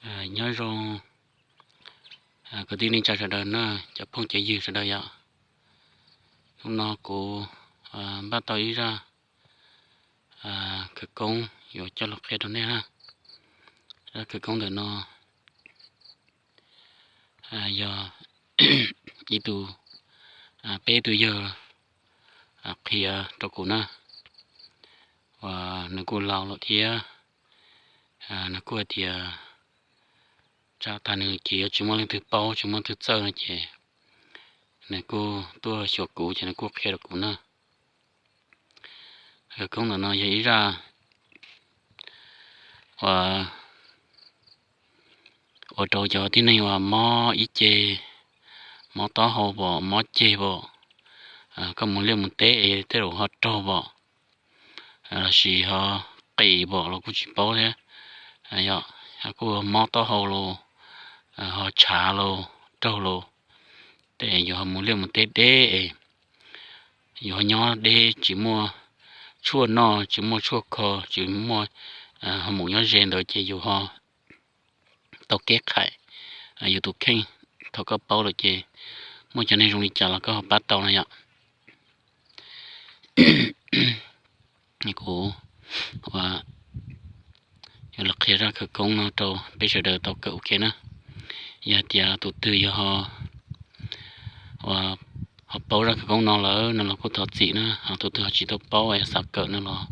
Nyob zoo kwv tij neej tsa sawv daws na, cov phooj cov ywg sawv daws yom. Hnub no kuv npaj tau ib zaj khawv koob yuav coj los qhia rau nej na. Zaj khawv koob ntawm no yog ib tug, peb tug yawg qhia rau kuv na, uas nws kuj laus lawm thiab. Nws kuj hais tias tsam tas nws ces yuav tsis muaj leej twg paub tsis muaj leej twg txawj no ces nws kuj tuaj xyuas kuv ces nws kuj qhia rau kuv na. Khawv koob ntawm no yog ib zaj uas ua rau cov tib neeg uas mob ib ce, mob taub hau pom, mob ceg pom, koj mus liaj mus teb es tej zaum ho raug pom, lossis ho qis pom los kuj tsis paub thiab. Yog kuj mob taub hau los, ho tshav los, raug los, ces yus ho mus liaj mus teb deb es yus ho nyob deb tsis muaj tshuaj noj tsis muaj tshuaj kho tsis muaj, ho mus nyob ze ntawd ces yus ho tau kev qhaim yus tus kheej. Thaum koj paub lawm ces muaj cov neeg zoo li cas los koj ho pab tau no yom. Kuv yuav los qhia zaj khawv koob no rau peb sawv daws tau kawm ua ke na. Yog tias tus twg yog ho paub zaj khawv koob no lawm no los kuj thov txim na, ho tus twg ho tsis tau paub es xav kawm no los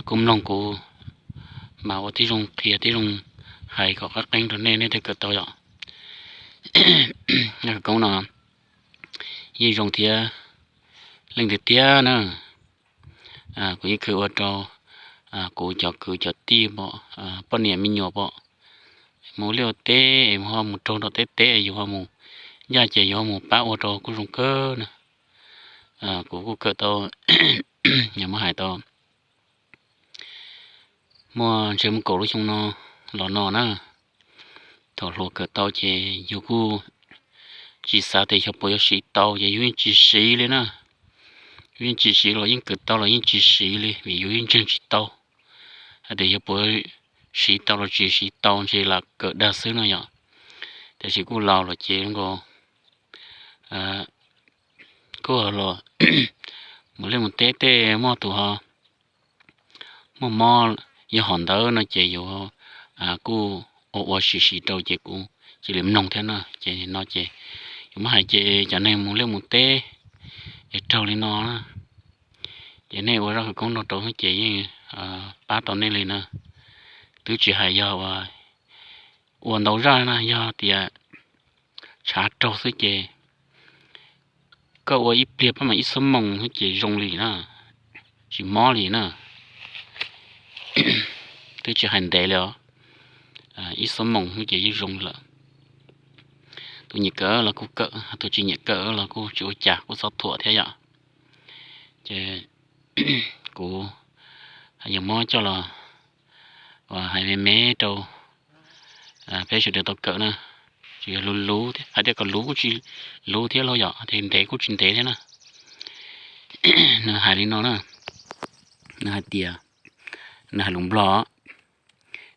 kuj mloog kuv mas ua tib zoo qhia tib zoo hais kom qab qeeb rau nej, nej thiaj kawm tau yom. Zaj khawv koob no yeej zoo thiab leej twg tiag na. Kuv yeej khwv ua rau kuv cov kwv cov tij pom, poj niam me nyuam pom, mus liaj ua teb es ho mus raug nram teb teb yus ho mus ncaj ces yus ho mus pab ua rau kuj zoo kawg na. Kuv kuj kawm tau, yog muab hais tau muaj ntshe muaj kaum lub xyoo no los no na. Thaum hluas kawm tau ces yus kuj tsis xav tias xyov puas yuav siv tau ces yus yeej tsis siv li na. Yus yeej tsis siv los yeej kawm tau los yeej tsis siv li vim yus yeej ntseeg tsis tau hais tias xyov puas siv tau los tsis siv tau, ntshe lam kawm dag xwb no yom. Tiam sis kuj laus los ces nkaus kuj los mus liaj mus teb tej muaj tus ho muaj mob yog hom ntawd no ces yus kuj ua ua siv siv rau ces kuv cia li mloog thiab na. Ces no ces yus muab hais ces cov neeg mus liaj mus teb es raug li no na, ces nej ua zaj khawv koob no rau xwb ces yeej pab tau nej li na. Twb tsis hais yog ua, ua ntau zaj na, yog tias tshav raug xwb ces koj ua ib pliag pab mas ib xuab moos xwb ces zoo li na, tsis mob li na. Twb tsis hais ntev li os, ib xuab moos xwb ces yeej zoo lawm. Tus nyiam kawm los kuj kawm, tus tsis nyiam kawm los kuj tsis ua cas, kuj txhob thuam thiab yom. Ces kuv yuav muab coj los hais me me rau peb sawv daws tau kawm na. Tsis yog luv luv thiab, hais tias kom luv kuj tsis luv thiab lauj yom, hais tias ntev kuj tsis ntev thiab na. Nws hais li no na, nws hais tias, nws hais lus Nplog,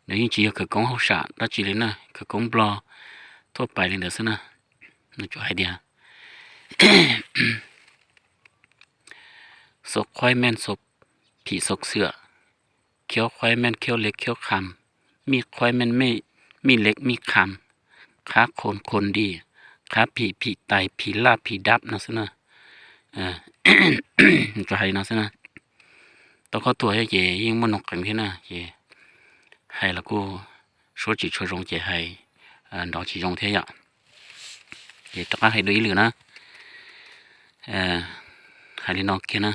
nws yeej tsis yog khawv koob hauj sam dab tsi li na, khawv koob Nplog thuaj pais li ntawd xwb na. Nws tsuas hais tias Xov khuaib meej xov phim xov xwm, khiaub khuaib meej khiaub leg khiaub qham, mij khuaib meej mij leg mij qham, qhab qhon qhon dis, qhab phim phim tais phim laj phim dab no xwb na. Tsuas hais li no xwb na. Tau qhov thuam thiab ces yeej muaj noog qees thiab na, ces hais los kuj suab tsis tshua zoo ces hais nrov tsis zoo thiab yom. Ces rov qab hais dua ib lwm na. Hais li no kiag na.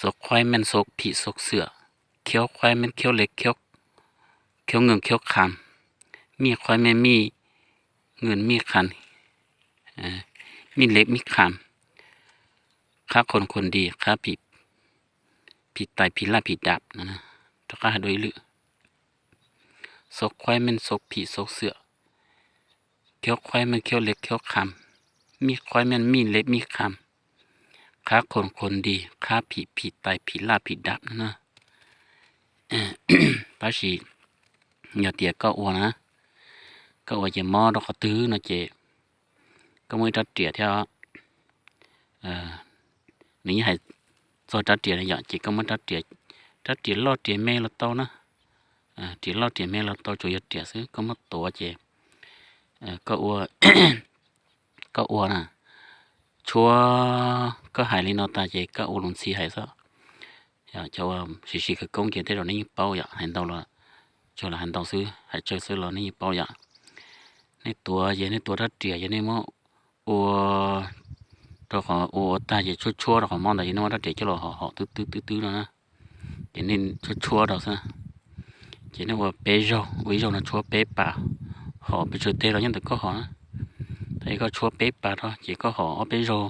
Xov khuaib meej xov phim xov xwm, khiaub khuaib meej khiaub leg khiaub nkeeg khiaub qham, mij khuaib meej mij nkeeg mij qham, mij leg mij qham, qhab qhon qhon dis, qhab phim tais phim laj phim dab. Rov qab hais dua ib lwm. Xov khuaib meej xov phim xov xwm, khiaub khuaib meej khiaub leg khiaub qham, mij khuaib meej mij leg mij qham, qhab qhon qhon dis, qhab phim phim tais phim laj phim dab no na. Tab sis Yog tias koj ua na, koj ua ces mob rau qhov twg no ces koj muaj ib rab riam thiab. Nws yeej hais txog rab riam no yom, ces koj muab rab riam, rab riam loj riam me los tau na, riam loj riam me los tau, tsuas yog riam xwb, koj muab tuav ces koj ua, koj ua na, tshuab, koj hais li no tas ces koj ua lus ntxhi hais xwb. Cov uas siv siv khawv koob ces tej zaum nej yeej paub yom, hais ntau los, tsuas lam hais ntau xwb, hais tsawg xwb los nej yeej paub yom. Nej tuav ces nej tuav rab riam ces nej muab ua rau qhov ua ua tag ces tshuab tshuab rau qhov mob ntawd ces nej muab rab riam coj los hom hom twb twb twb twb no na. Ces nej tshuab tshuab rau xwb. Ces nej ua peb zaug, ua ib zaug no tshuab peb pas, hom pes tsawg teg los nyob ntawm koj hom na. Tab sis koj tshuab peb pas rau ces koj hom ob peb zaug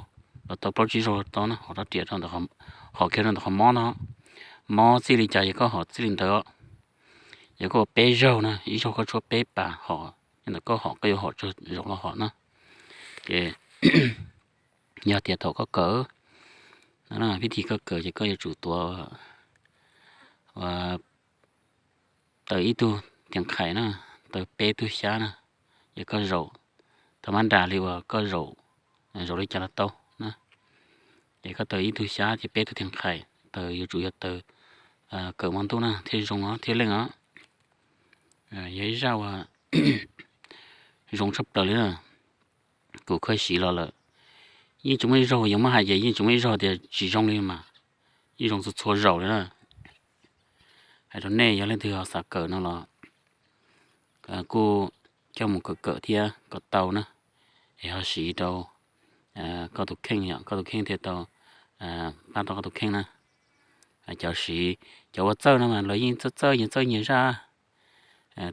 los tau, plaub tsib zaug los tau na, hom rab riam rau ntawm, hom kiag rau ntawm qhov mob no. Mob txij li cas ces koj hom txij li ntawd. Yog koj ua peb zaug na, ib zaug koj tshuab peb pas hom, nyob ntawm koj hom, koj yuav hom tsawg zaus los hom na. Ces yog tias thaum koj kawm, vib thib koj kawm ces koj yuav tsum tuav, taws ib tug thiam qhais na, taws peb tug xyab na, ces koj zaum, thaum mab nras li uas koj zaum, zaum li cas los tau na. Ces koj taws ib tug xyab ces peb tug thiam qhais, taws yuav tsum yog taws kawm hmo ntuj na thiaj zoo os, thiaj leej os. Yog ib zaj uas zoo tshaj plaws li na. Kuv kheev siv los lawm, yeej tsis muaj ib zaug, yuav muab hais ces yeej tsis muaj ib zaug tias tsis zoo li mas, yeej zoo txhua txhua zaus li na. Hais rau nej, yog leej twg ho xav kawm no los kuj coj mus kawm kawm thiab kom tau na, es ho siv rau koj tus kheej yom, koj tus kheej thiaj tau pab tau koj tus kheej na. Cov siv, cov ua txawj no mas lawv yeej txawj txawj nyias txawj nyias zaj,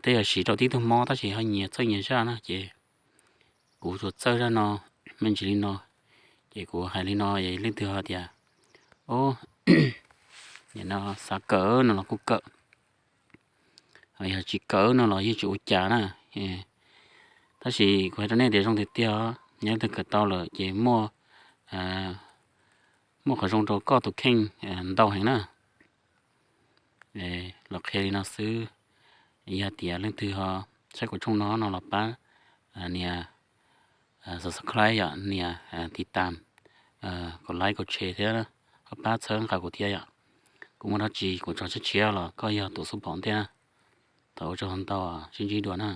tej yog siv rau tib tug mob tab sis ho nyias txawj nyias zaj na ces kuv tsuas txawj zaj no me ntsis li no, ces kuv hais li no, leej twg ho tias, o, nim no xav kawm no los kuj kawm, yog tsis kawm no los yeej tsis ua cas na. Tab sis kuv hais rau nej tias zoo tiag tiag, yog leej twg kawm tau lawm ces muaj, muaj qhov zoo rau koj tus kheej ntau heev na. Los qhia li no xwb, yog tias leej twg ho saib kuv tshooj no no los pab nias subscribe yom, nias tiv tam, kom like kom share thiab, ho pab txhawb nqa kuv thiab yom. Kuv muaj dab tsi kuv tso tshiab tshiab los koj yog tus xub pom ntej na. Thov ua tsaug ntau, sib ntsib dua na.